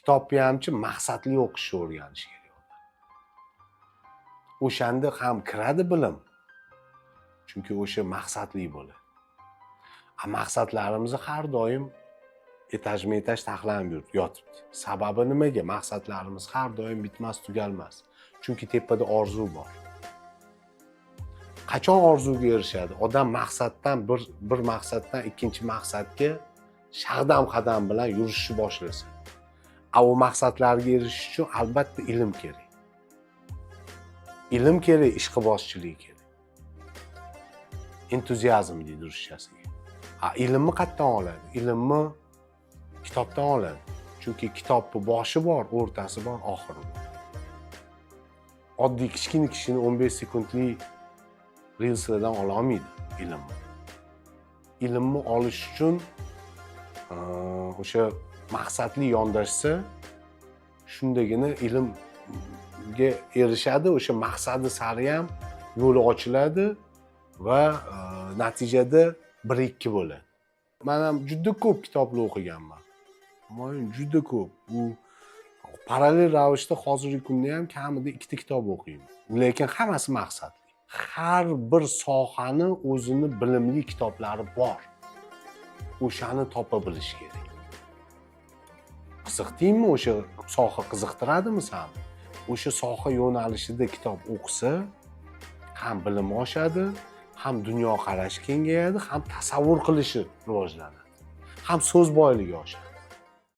Kitobni hamchi maqsadli o'qishni o'rganish kerak odam. O'shanda ham kiradi bilim, chunki o'sha maqsadli bo'ladi. A maqsadlarimiz har doim etajma etaj taxlanib yotibdi. Sababi nimaga? Maqsadlarimiz har doim bitmas tugalmas, chunki tepada orzu bor. Qachon orzuga erishadi odam? Maqsaddan bir maqsaddan ikkinchi maqsadga shag'dam qadam bilan yurishni boshlasa. A u maqsadlarga erishish uchun albatta ilm kerak, ilm kerak, ishqibozchilik kerak, entuziazm deydi ruschasiga. A ilmni qayerdan oladi? Ilmni kitobdan oladi, chunki kitobni boshi bor, o'rtasi bor, oxiri bor. Oddiy kichkina kishini 15 sekundlik reelslardan ololmaydi ilmni. Ilmni olish uchun o'sha maqsadli yondashsa, shundagina ilmga erishadi, o'sha maqsadi sari ham yo'li ochiladi va natijada bir ikki bo'ladi. Man ham juda ko'p kitoblar o'qiganman, Humoyun, juda ko'p. U parallel ravishda hozirgi kunda ham kamida ikkita kitob o'qiyman, lekin hammasi maqsadli. Har bir sohani o'zini bilimli kitoblari bor, o'shani topa bilish kerak. Qiziqdingmi, o'sha soha qiziqtiradimi sani, o'sha soha yo'nalishida kitob o'qisa, ham bilim oshadi, ham dunyoqarashi kengayadi, ham tasavvur qilishi rivojlanadi, ham so'z boyligi oshadi.